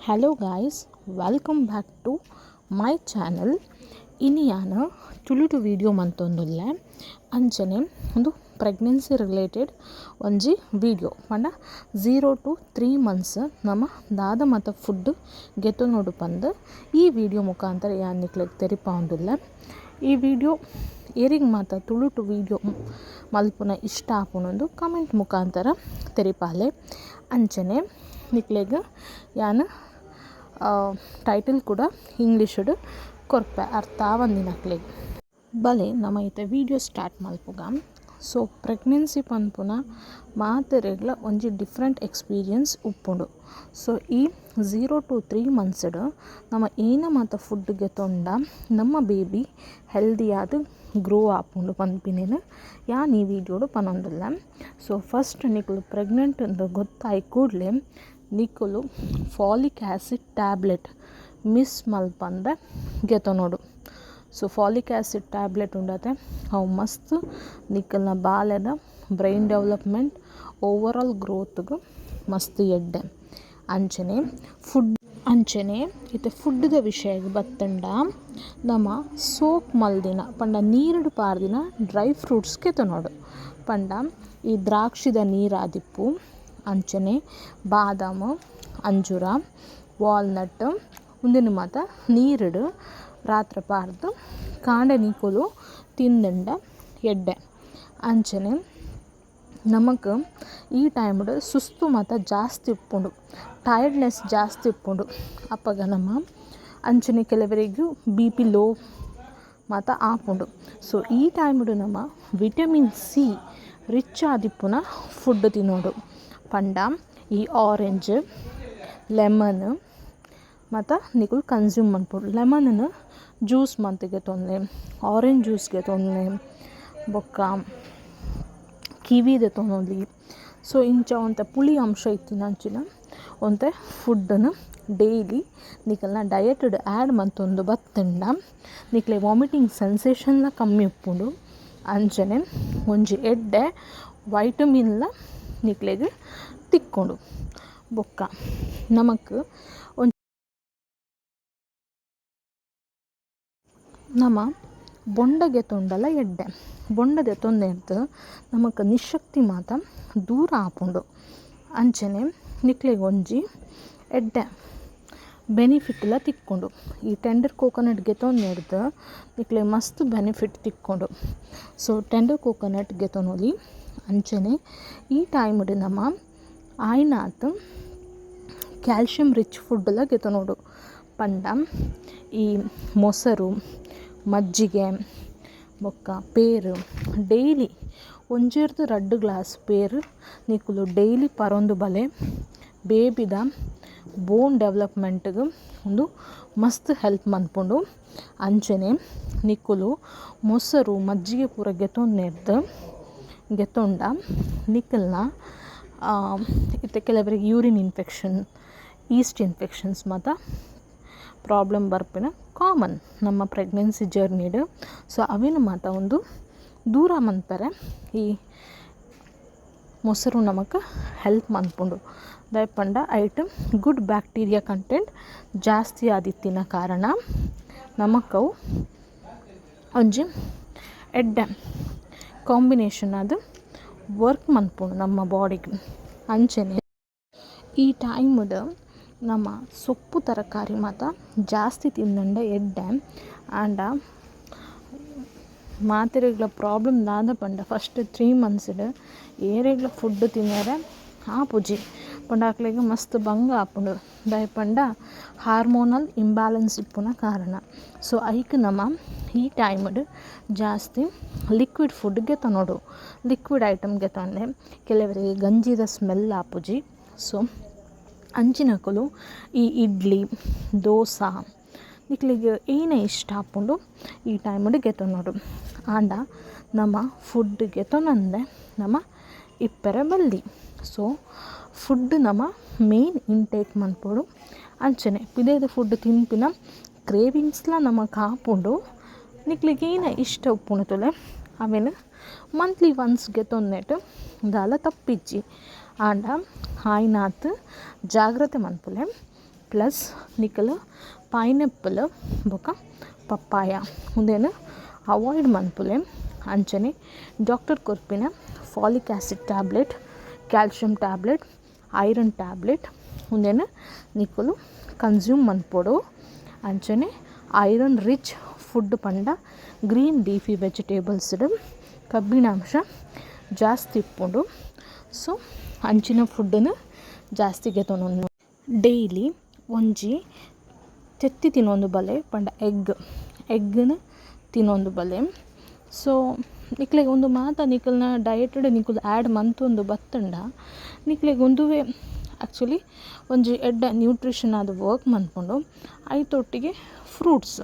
Hello guys, welcome back to my channel. ಇನಿ ಯಾನ್ ತುಳುಟು ವಿಡಿಯೋ ಮಂತೊಂದುಲ್ಲೆ. ಅಂಚನೆ ಉಂದು ಪ್ರೆಗ್ನೆನ್ಸಿ ರಿಲೇಟೆಡ್ ಒಂಜಿ ವಿಡಿಯೋ ಪಂಡ 0 ಟು 3 ಮಂತ್ಸ್ ನಮ ದಾದ ಮಾತ ಫುಡ್ ಗೆತೊನೊಡು ಪಂದ್ ಈ ವಿಡಿಯೋ ಮುಖಾಂತರ ಯಾನ್ ನಿಕ್ಲೆಗ್ ತೆರಿಪಾವೊಂದುಲ್ಲೆ. ಈ ವಿಡಿಯೋ ಏರೆಗ್ ಮಾತ ತುಳುಟು ವಿಡಿಯೋ ಮಲ್ಪುನ ಇಷ್ಟ ಆಪುಂಡು, ಕಮೆಂಟ್ ಮುಖಾಂತರ ತೆರಿಪಾಲೆ. ಅಂಚನೆ ನಿಕ್ಲೆಗ್ ಯಾನ್ ಟೈಟಲ್ ಕೂಡ ಇಂಗ್ಲೀಷಿಡ್ ಕೊರ್ಪೆ, ಅರ್ಥ ಆವಂದಿನಕ್ಲೆಗ್. ಬಲೆ, ನಮ ಇತ್ತೆ ವಿಡಿಯೋ ಸ್ಟಾರ್ಟ್ ಮಲ್ಪುಗ. ಸೊ ಪ್ರೆಗ್ನೆನ್ಸಿ ಪನ್ಪುನ ಮಾತೆರೆಗ್ಲ ಒಂಜಿ ಡಿಫ್ರೆಂಟ್ ಎಕ್ಸ್ಪೀರಿಯನ್ಸ್ ಉಪ್ಪುಂಡು. ಸೊ ಈ 0 ಟು 3 ಮಂತ್ಸ್ಡ್ ನಮ ಏನ ಮಾತ ಫುಡ್ ಗೆತೊಂಡ ನಮ್ಮ ಬೇಬಿ ಹೆಲ್ದಿ ಆದ್ ಗ್ರೋ ಆಪುಂಡು ಪನ್ಪಿನೆನ್ ಯಾನ್ ಈ ವಿಡಿಯೋಡು ಪನೊಂದುಲ್ಲೆ. ಸೊ ಫಸ್ಟ್ ನಿಕುಲು ಪ್ರೆಗ್ನೆಂಟ್ ಅಂದ್ ಗೊತ್ತಾಯಿ ಕೂಡಲೇ ನಿಕುಲು folic acid tablet miss ಮಲ್ಪಂದೆ ಗೆತೊನೊಡು. So folic acid tablet ಉಂಡತೆ, ಅವು ಮಸ್ತ್ ನಿಕಲ್ನ ಬಾಲೆದ brain development, over all ಗ್ರೋತ್ಗ್ ಮಸ್ತ್ ಎಡ್ಡೆ. ಅಂಚನೆ ಫುಡ್, ಅಂಚನೆ ಇತ್ತೆ ಫುಡ್ದ ವಿಷಯಗ್ ಬತ್ತುಂಡ, ನಮ ಸೋಕ್ ಮಲ್ದಿನ ಪಂಡ ನೀರುಡು ಪಾರ್ದಿನ ಡ್ರೈ ಫ್ರೂಟ್ಸ್ ಗೆತೊನೊಡು. ಪಂಡ ಈ ದ್ರಾಕ್ಷಿದ ನೀರು ಆದಿಪ್ಪು, ಅಂಚನೆ ಬಾದಾಮ್, ಅಂಜೂರ, ವಾಲ್ನಟ್, ಉಂದೆನ್ ಮಾತ ನೀರುಡು ರಾತ್ರೆ ಪಾಡ್ದ್ ಕಾಂಡೆ ನಿಕುಲು ತಿಂದಂಡ ಎಡ್ಡೆ. ಅಂಚನೆ ನಮಕ್ ಈ ಟೈಮ್ಡ್ ಸುಸ್ತು ಮಾತ ಜಾಸ್ತಿ ಉಪ್ಪುಂಡು, ಟೈರ್ಡ್ನೆಸ್ ಜಾಸ್ತಿ ಉಪ್ಪುಂಡು. ಅಪಗ ನಮ ಅಂಚನೆ ಕೆಲವರೆಗ್ ಬಿಪಿ ಲೋ ಮಾತ ಆಪುಂಡು. ಸೊ ಈ ಟೈಮ್ಡ್ ನಮ vitamin C rich ಆದಿಪ್ಪುನ food ತಿನೊಡು. ಪಂಡ ಈ ಆರೆಂಜ್, ಲೆಮನ್ ಮಾತ ನಿಕುಲು ಕನ್ಸ್ಯೂಮ್ ಮನ್ಪೊಡು. ಲೆಮನ್ನ್ ಜ್ಯೂಸ್ ಮಂತ್ ಗೆತೊನ್ಲೆ, ಆರೆಂಜ್ ಜ್ಯೂಸ್ ಗೆತೊನ್ಲೆ, ಬೊಕ್ಕ ಕಿವಿ ದೆತೊನೊಲಿ. ಸೊ ಇಂಚ ಒಂತೆ ಪುಳಿ ಅಂಶ ಇತ್ತಿನಂಚಿನ ಒಂತೆ ಫುಡ್ಡನ್ನು ಡೈಲಿ ನಿಕಲ್ನ ಡಯಟ್ಡ್ ಆ್ಯಡ್ ಮಂತೊಂದು ಬತ್ತುಂಡ ನಿಕ್ಲೆ ವಾಮಿಟಿಂಗ್ ಸೆನ್ಸೇಷನ್ಲ ಕಮ್ಮಿ ಉಪ್ಪುಂಡು. ಅಂಚನೆ ಒಂಜಿ ಎಡ್ಡೆ ವೈಟಮಿನ್ಲ ನಿಕ್ಲೆಗ್ ತಿಕ್ಕುಂಡು. ಬೊಕ್ಕ ನಮಕ್ ಒಂಜಿ ನಮ ಬೊಂಡ ಗೆತೊಂಡಲ ಎಡ್ಡೆ. ಬೊಂಡ ದೆತೊಂದೆರ್ದ್ ನಮಕ್ ನಿಶಕ್ತಿ ಮಾತ ದೂರ ಆಪುಂಡು. ಅಂಚನೆ ನಿಕ್ಲೆಗ್ ಒಂಜಿ ಎಡ್ಡೆ ಬೆನಿಫಿಟ್ಲ ತಿಕ್ಕುಂಡು. ಈ ಟೆಂಡರ್ ಕೋಕೋನಟ್ ಗೆತೊಂದೆರ್ದ್ ನಿಕ್ಲೆಗ್ ಮಸ್ತ್ ಬೆನಿಫಿಟ್ ತಿಕ್ಕುಂಡು. So tender coconut ಗೆತೊನೊಲಿ. ಅಂಚನೆ ಈ ಟೈಮ್ಡ್ ನಮ ಆಯಿನಾತ್ ಕ್ಯಾಲ್ಶಿಯಂ ರಿಚ್ ಫುಡ್ಲ ಗೆತೊನೊಡು. ಪಂಡ ಈ ಮೊಸರು, ಮಜ್ಜಿಗೆ, ಬೊಕ್ಕ ಪೇರು. ಡೈಲಿ ಒಂಜೆರ್ದ್ ರಡ್ಡ್ ಗ್ಲಾಸ್ ಪೇರು ನಿಕುಲು ಡೈಲಿ ಪರೊಂದು ಬಲೆ. ಬೇಬಿದ ಬೋನ್ ಡೆವಲಪ್ಮೆಂಟ್ಗ್ ಉಂದು ಮಸ್ತ್ ಹೆಲ್ಪ್ ಮನ್ಪುಂಡು. ಅಂಚನೆ ನಿಕುಲು ಮೊಸರು, ಮಜ್ಜಿಗೆ ಪೂರ ಗೆತೊಂದೆರ್ದ್ ಗೆತೊಂಡ ನಿಕಲ್ನ ಇತ್ತೆ ಕೆಲವರಿಗೆ urine infection, East infections ಮಾತ ಪ್ರಾಬ್ಲಮ್ ಬರ್ಪಿನ ಕಾಮನ್ ನಮ್ಮ ಪ್ರೆಗ್ನೆನ್ಸಿ ಜರ್ನಿಡ್. ಸೊ ಅವೆನ್ ಮಾತ ಉಂದು ದೂರ ಮನ್ಪೆರೆ ಈ ಮೊಸರು ನಮಕ್ ಹೆಲ್ಪ್ ಮನ್ಪುಂಡು. ದಾಯೆ ಪಂಡ ಐಟ್ good bacteria content ಜಾಸ್ತಿ ಆದಿತ್ತಿನ ಕಾರಣ ನಮಕ್ ಅವು ಒಂಜಿ ಎಡ್ಡೆ ಕಾಂಬಿನೇಷನ್ ಆದ್ ವರ್ಕ್ ಮನ್ಪುಂಡು ನಮ್ಮ ಬಾಡಿಗ್. ಅಂಚನೆ ಈ ಟೈಮ್ಡ್ ನಮ ಸೊಪ್ಪು, ತರಕಾರಿ ಮಾತ ಜಾಸ್ತಿ ತಿಂದಂಡ ಎಡ್ಡೆ. ಆಂಡ ಮಾತೆರೆಗ್ಲ ಪ್ರಾಬ್ಲಮ್ ದಾದ ಪಂಡ, ಫಸ್ಟ್ 3 ಮಂತ್ಸ್ಡ್ ಏರೆಗ್ಲ ಫುಡ್ ತಿನರೆ ಆಪುಜಿ. ಪಂಡ ಅಕ್ಲೆಗ್ ಮಸ್ತ್ ಬಂಗ ಆಪುಂಡು. ದಾಯೆ ಪಂಡ ಹಾರ್ಮೋನಲ್ ಇಂಬ್ಯಾಲೆನ್ಸ್ ಇಪ್ಪುನ ಕಾರಣ. ಸೊ ಐಕ್ ನಮ ಈ ಟೈಮ್ಡ್ ಜಾಸ್ತಿ ಲಿಕ್ವಿಡ್ ಫುಡ್ ಗೆತೊನೊಡು. ಲಿಕ್ವಿಡ್ ಐಟಮ್ ಗೆತೊನ್ಲೆ. ಕೆಲವರಿಗೆ ಗಂಜಿದ ಸ್ಮೆಲ್ ಆಪುಜಿ. ಸೊ ಅಂಚಿನಕುಲು ಈ ಇಡ್ಲಿ, ದೋಸೆ, ನಿಕ್ಲೆಗ್ ಏನ ಇಷ್ಟ ಆಪುಂಡು, ಈ ಟೈಮ್ಡ್ ಗೆತೊನೊಡು. ಆಂಡ ನಮ ಫುಡ್ ಗೆತೊನಂದೆ ನಮ ಇಪ್ಪೆರೆ ಬಲ್ಲಿ. ಸೊ ಫುಡ್ ನಮ ಮೇನ್ ಇಂಟೇಕ್ ಮನ್ಪೊಡು. ಅಂಚನೆ ಪಿದಯ್ದ ಫುಡ್ ತಿನ್ಪಿನ ಕ್ರೇವಿಂಗ್ಸ್ಲ ನಮಕ್ ಆಪುಂಡು. ನಿಕ್ಲೆಗ್ ಏನ ಇಷ್ಟ ಉಪ್ಪುಂಡು ತೂಲೆ, ಅವೆನ್ ಮಂತ್ಲಿ ಒನ್ಸ್ ಗೆತೊನ್ನೆಟ್ ದಾಲ ತಪ್ಪಿಜ್ಜಿ. ಆಂಡ ಆಯಿನಾತ್ ಜಾಗ್ರತೆ ಮನ್ಪುಲೆ. Plus ನಿಕುಲು ಪೈನಾಪಲ್ ಬೊಕ ಪಪ್ಪಾಯ ಉಂದೆನ್ ಅವಾಯ್ಡ್ ಮನ್ಪುಲೆ. ಅಂಚನೆ ಡಾಕ್ಟರ್ ಕೊರ್ಪಿನ folic acid tablet, calcium tablet, iron tablet ಉಂದೆನ್ ನಿಕುಲು ಕನ್ಸ್ಯೂಮ್ ಮನ್ಪೊಡು. ಅಂಚನೆ iron rich food ಪಂಡ green leafy vegetables ಕಬ್ಬಿಣಾಂಶ ಜಾಸ್ತಿ ಇಪ್ಪುಂಡು. ಸೊ ಅಂಚಿನ ಫುಡ್ನ್ ಜಾಸ್ತಿ ಗೆತೊನೊಡು. ಡೈಲಿ ಒಂಜಿ ತೆತ್ತಿ ತಿನೊಂದು ಬಲೆ ಪಂಡ ಎಗ್ ಎಗ್ನ್ ತಿನೊಂದು ಬಲೆ. ಸೊ ನಿಕ್ಲೆಗ್ ಉಂದು ಮಾತ ನಿಕಲ್ನ ಡಯಟ್ ನಿಕುಲು ಆ್ಯಡ್ ಮಂತೊಂದು ಬತ್ತುಂಡ ನಿಕ್ಲೆಗ್ ಉಂದುವೇ ಆಕ್ಚುಲಿ ಒಂಜಿ ಎಡ್ಡೆ ನ್ಯೂಟ್ರಿಷನ್ ಆದ್ ವರ್ಕ್ ಮನ್ಪುಂಡು. ಐತೊಟ್ಟಿಗೆ ಫ್ರೂಟ್ಸ್,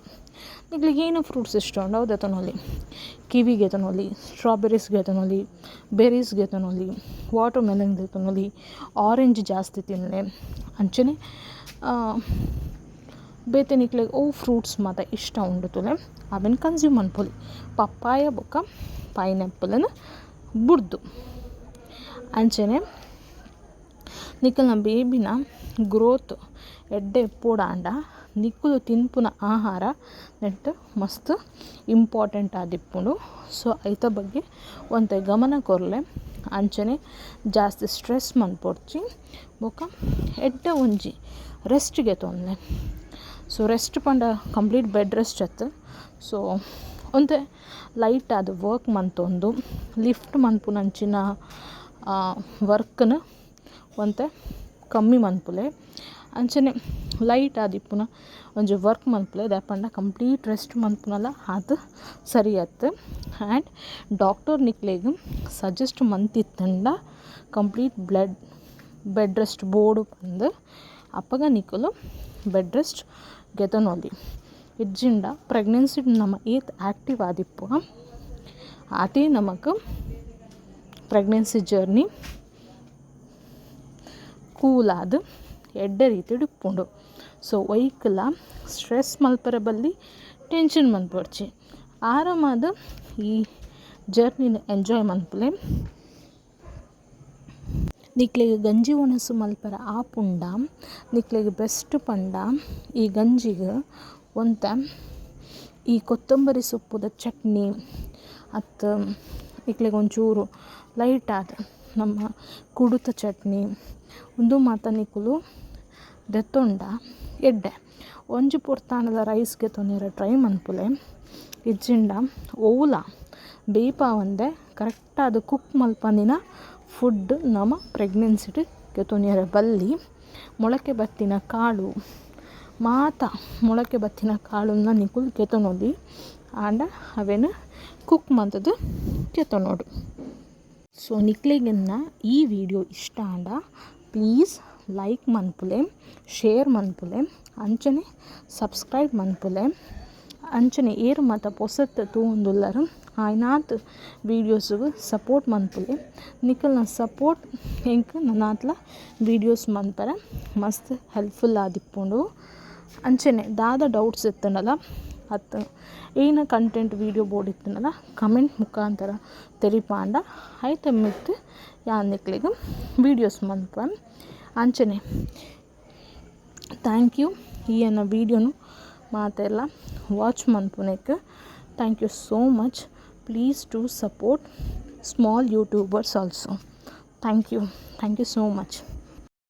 ನಿಕ್ಲೆಗ್ ಏನು ಫ್ರೂಟ್ಸ್ ಇಷ್ಟ ಉಂಡು ಅವು ದೆತೊನೊಲಿ. ಕಿವಿ ಗೆತೊನೊಲಿ, ಸ್ಟ್ರಾಬೆರೀಸ್ ಗೆತೊನೊಲಿ, ಬೆರೀಸ್ ಗೆತೊನೊಲಿ, ವಾಟರ್ ಮೆಲನ್ ದೆತೊನೊಲಿ, ಆರೆಂಜ್ ಜಾಸ್ತಿ ತಿನ್ಲೆ. ಅಂಚನೆ ಬೇತೆ ನಿಕ್ಲೆಗ್ ಒವು ಫ್ರೂಟ್ಸ್ ಮಾತ ಇಷ್ಟ ಉಂಡು ತೂಲೆ ಅವೆನ್ ಕನ್ಸ್ಯೂಮ್ ಮನ್ಪೊಲಿ, ಪಪ್ಪಾಯ ಬೊಕ್ಕ ಪೈನಾಪಲ್ನ್ ಬುಡ್ದು. ಅಂಚನೆ ನಿಕಲ್ನ ಬೇಬಿನ ಗ್ರೋತ್ ಎಡ್ಡೆ ಇಪ್ಪೊಡಾಂಡ ನಿಕುಲು ತಿನ್ಪುನ ಆಹಾರ ನೆಟ್ಟ್ ಮಸ್ತ್ ಇಂಪಾರ್ಟೆಂಟ್ ಆದಿಪ್ಪುಂಡು. ಸೊ ಐತ ಬಗ್ಗೆ ಒಂತೆ ಗಮನ ಕೊರ್ಲೆ. ಅಂಚನೆ ಜಾಸ್ತಿ ಸ್ಟ್ರೆಸ್ ಮನ್ಪೊಡ್ಚಿ ಬೊಕ್ಕ ಎಡ್ಡೆ ಒಂಜಿ ರೆಸ್ಟ್ ಗೆತೊನ್ಲೆ. ಸೊ ರೆಸ್ಟ್ ಪಂಡ complete bed rest ಅತ್ತ್. ಸೊ ಒಂತೆ ಲೈಟ್ ಆದ್ ವರ್ಕ್ ಮಂತೊಂದು ಲಿಫ್ಟ್ ಮನ್ಪುನಂಚಿನ ವರ್ಕ್ನ್ ಒಂತೆ ಕಮ್ಮಿ ಮನ್ಪುಲೆ. ಅಂಚನೆ ಲೈಟ್ ಆದಿಪ್ಪುನ ಒಂಜಿ ವರ್ಕ್ ಮನ್ಪುಲೆ. ದಾಯೆ ಪಂಡ ಕಂಪ್ಲೀಟ್ ರೆಸ್ಟ್ ಮನ್ಪುನಲ ಆತ್ ಸರಿ ಅತ್ತ್. ಆ್ಯಂಡ್ ಡಾಕ್ಟರ್ ನಿಕ್ಲೆಗ್ ಸಜೆಸ್ಟ್ ಮಂತಿತ್ತುಂಡ complete bed rest ಬೋಡು ಪಂದ್ ಅಪಗ ನಿಕುಲು ಬೆಡ್ ರೆಸ್ಟ್ ಗೆತೊನೊಲಿ. ಇಜ್ಜಿಂಡ ಪ್ರೆಗ್ನೆನ್ಸಿಡ್ ನಮ ಏತ್ ಆ್ಯಕ್ಟಿವ್ ಆದಿಪ್ಪುವ ಆತೇ ನಮಕ್ pregnancy journey cool ಆದ್ ಎಡ್ಡೆ ರೀತಿಡ್ ಇಪ್ಪುಂಡು. ಸೊ ಒಯ್ಕ್ಲ ಸ್ಟ್ರೆಸ್ ಮಲ್ಪೆರೆ ಬಲ್ಲಿ, ಟೆನ್ಷನ್ ಮನ್ಪೊಡ್ಚಿ, ಆರಾಮಾದ್ ಈ ಜರ್ನಿನ್ ಎಂಜಾಯ್ ಮನ್ಪುಲೆ. ನಿಕ್ಲೆಗ್ ಗಂಜಿ ಒಣಸು ಮಲ್ಪೆರೆ ಆಪುಂಡ ನಿಕ್ಲೆಗ್ ಬೆಸ್ಟ್ ಪಂಡ ಈ ಗಂಜಿಗ್ ಒಂತೆ ಈ ಕೊತ್ತಂಬರಿ ಸೊಪ್ಪುದ ಚಟ್ನಿ ಅತ್ತ್ ನಿಕ್ಲೆಗ್ ಒಂಚೂರು ಲೈಟ್ ಆದ್ ನಮ್ಮ ಕುಡುತ ಚಟ್ನಿ ಉಂದು ಮಾತ ನಿಕುಲು ದೆತ್ತೊಂಡ ಎಡ್ಡೆ. ಒಂಜಿ ಪೊರ್ತಾಂಡಲ ರೈಸ್ ಗೆತೊನ್ಯೆರೆ ಟ್ರೈ ಮನ್ಪುಲೆ. ಇಜ್ಜಿಂಡ ಒವುಲ ಬೇಯ್ಪಾವಂದೆ ಕರೆಕ್ಟಾದ್ ಕುಕ್ ಮಲ್ಪಂದಿನ ಫುಡ್ ನಮ ಪ್ರೆಗ್ನೆನ್ಸಿಡ್ ಗೆತೊನ್ಯೆರೆ ಬಲ್ಲಿ. ಮೊಳಕೆ ಬತ್ತಿನ ಕಾಳು ಮಾತ ಮೊಳಕೆ ಬತ್ತಿನ ಕಾಳುನ ನಿಕುಲು ಗೆತೊನೊಲಿ, ಆಂಡ ಅವೆನ್ ಕುಕ್ ಮಂತುದು ಗೆತೊನೊಡು. ಸೊ ನಿಕ್ಲೆಗ್ ಈ ವಿಡಿಯೋ ಇಷ್ಟ ಆಂಡ ಪ್ಲೀಸ್ ಲೈಕ್ ಮನ್ಪುಲೆ, ಶೇರ್ ಮನ್ಪುಲೆ, ಅಂಚನೆ ಸಬ್ಸ್ಕ್ರೈಬ್ ಮನ್ಪುಲೆ. ಅಂಚನೆ ಏರ್ ಮಾತ ಪೊಸತ್ ತೂವೊಂದುಲ್ಲರ್ ಆಯ್ನಾತ್ ವೀಡಿಯೋಸ್ಗ್ ಸಪೋರ್ಟ್ ಮನ್ಪುಲೆ. ನಿಕಲ್ನ ಸಪೋರ್ಟ್ ಎಂಕ್ ನನಾತ್ಲ ವೀಡಿಯೋಸ್ ಮನ್ಪೆರೆ ಮಸ್ತ್ ಹೆಲ್ಪ್ಫುಲ್ ಆದಿಪ್ಪುಂಡು. ಅಂಚನೆ ದಾದ ಡೌಟ್ಸ್ ಇತ್ತುಂಡಲ ಅತ್ತ್ ಏನ ಕಂಟೆಂಟ್ ವೀಡಿಯೋ ಬೋಡಿತ್ತುಂಡಲ ಕಮೆಂಟ್ ಮುಖಾಂತರ ತೆರಿಪಾಂಡ ಐತ ಮಿತ್ತ್ ಯಾನ್ ನಿಕ್ಲೆಗ್ ವೀಡಿಯೋಸ್ ಮನ್ಪುವೆ. ಅಂಚನೆ thank you ಈ ಎನ್ನ ವೀಡಿಯೋನು ಮಾತೆರ್ಲ watch ಮನ್ಪುನೆಕ್. Thank you so much. Please to support small YouTubers also. Thank you, thank you so much.